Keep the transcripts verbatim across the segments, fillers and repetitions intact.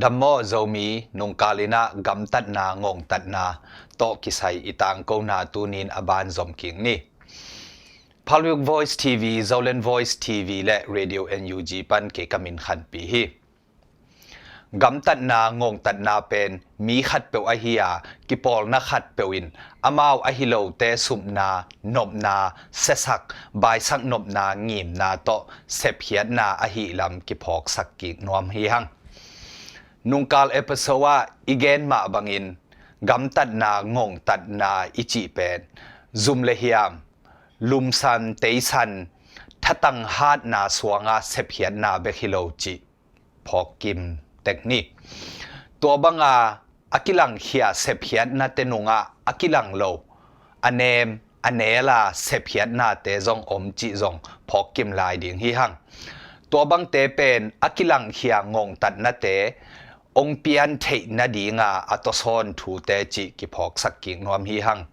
Dam maw Zomi, nungkal in ah gamtatna, ngongtatna tawh kisai i tangkona tunin a ban zom kik ni. Public Voice T V, Zoland Voice T V le Radio N U G pan kei ka min Khanpi hi. Gamtatna, ngongtatna pen mi khatpeuh ahi a, kipawlna khatpeuh in amau ahi lote supna, nopna, siasak, baisak nopna, ngimna tawh sepkhiatna ahi lam kiphawksak kik nuam hi hang. Nungkal episode ah i gen mah bangin gamtatna, ngongtatna i cih pen zum le hiam, lumsan, teisan, thatang hatna suanga sepkhiatna bek hi lo cih phawkkim tek ni. Tua banga a kilangkhia sepkhiatnate nungah a kilang lo, a nem, a nela sepkhiatnate zong om cih zong phawkkim lai ding hi hang. Tua bangte pen a kilangkhia ngongtatnate ong pian theih nadinga a tawsawn thute cih kiphawksak kik nuam hi hang.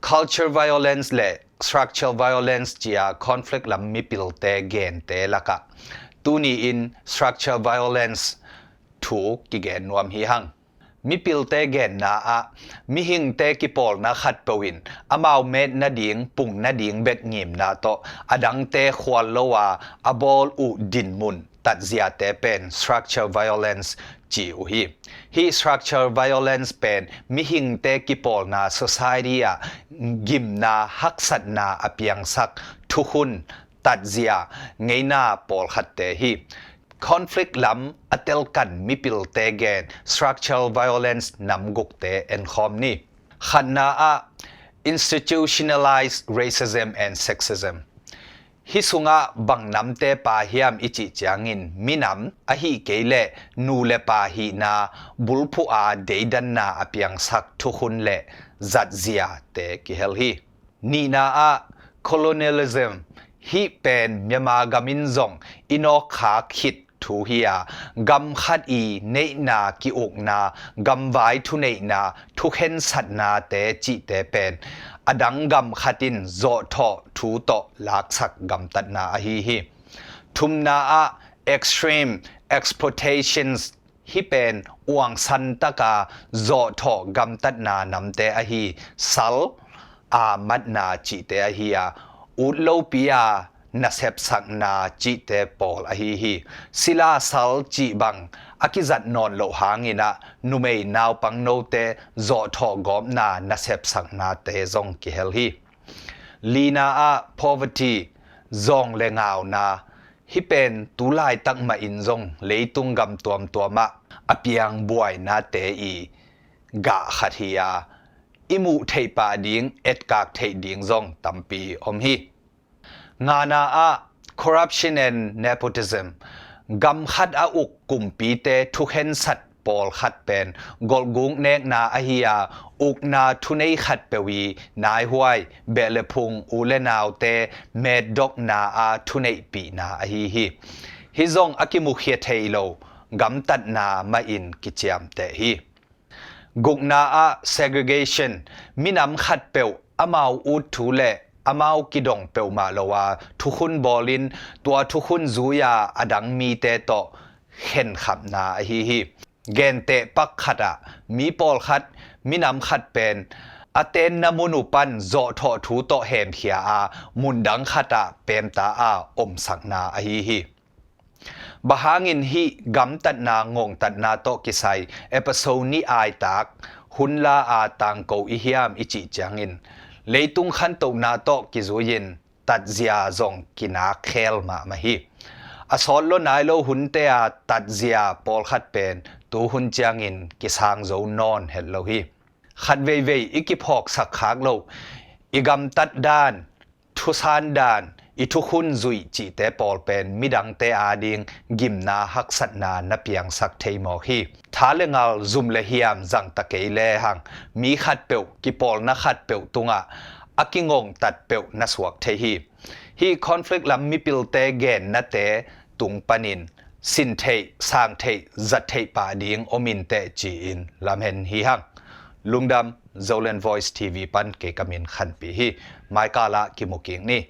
Culture violence le structural violence cia conflict lam mipilte gente lakah tuni in structural violence thu kigen nuam hi hang. Mipilte genna ah mihingte kipawlna khatpeuh in amau met nading, pung nading bek ngimna tawh a dangte khual lo a, a bawl uh dinmun, tatziate pen structural violence ci uh hi. Hih structural violence pen mihingte kipawlna, society ah gimna, haksatna a piangsak thukhun, tatzia, ngeina pawlkhatte hi. Conflict lam a telkan mipilte gen structural violence namgukte enkhawm ni. Khatna ah institutionalized racism and sexism. Hih sungah bang namte pa hiam i cih ciangin minam, ahih kei leh nu le pa hihna bulphuh a deidanna a piangsak thukhun le zatziate kihel hi. Nihna ah colonialism, hih pen Myanmar gam in zong i nawkkhak khit thu hi a, gam khat i neihna ki-ukna, gamvai thuneihna, thukhensatnate cihte pen a dang gam khat in zawhthawh thu tawh laksak gamtatna ahi hi. Thumna ah extreme exploitations, hih pen uangsan taka zawhthawh gamtatna namte ahi, sal a matna cihte ahi a, ut lopi a nasepsakna cihte pawl ahi hi. Sila sal cih bang a kizat nawn loh hangin ah numei naupang note zawhthawh gawpna nasepsaknate zong kihel hi. Lina ah poverty, zawng le ngauna, hih pen tulaitak mah in zong leitung gam tuamtuam ah a piang buainate i gah khat hi a, i muh theih pah ding, etkak theih ding zong tampi om hi. Ngana ah corruption and nepotism, gam khat a uk kumpite thukhensat pawlkhat pen golhguk nekna ahi a, ukna thunei khatpeuh i naihuai, beh le phung, u le naute metdokna a thuneihpihna ahi hi. Hih zong a kimukhia thei lo gamtatna mah in kiciamteh hi. Gukna ah segregation, minam khatpeuh amau ut thu le amau kidong peuhmah lo a thukhun bawlin tua thukhun zui a a dang mite tawh khenkhapna ahi hi. Genteh pak khatah mi pawlkhat, minam khat pen a tenna mun uh pan zawhthawh thu tawh hemkhia a mundang khatah pemta a omsakna ahi hi. Bang hangin hih gamtatna, ngongtatna tawh kisai episode nih aitak hun la a tangko i hiam i cih ciangin, leitung khantohna tawh kizui-in tatzia zong kinak khel mahmah hi. A sawt lo nai lo hunte a tatzia pawlkhat pen tuhun ciangin kisang zo nawn het lo hi. Khat veivei i kiphawksak khak loh, i gamtat dan, thusan dan, i thukhun zuih cihte pawl pen midangte ading gimna, haksatna na piangsak thei mawk hi. Tha le ngal, zum le hiam zangta kei lehang mi khatpeuh, kipawlna khatpeuh tungah a kingongtat peuh na suak thei hi. Hih conflict lam mipilte gennate tung panin sin theih, sang theih, zat theih pah ding om inteh ci-in lamhen hi hang. Lungdam, Zoland Voice T V pan kei ka min Khanpi hi. Maikal ah kimu kik ni.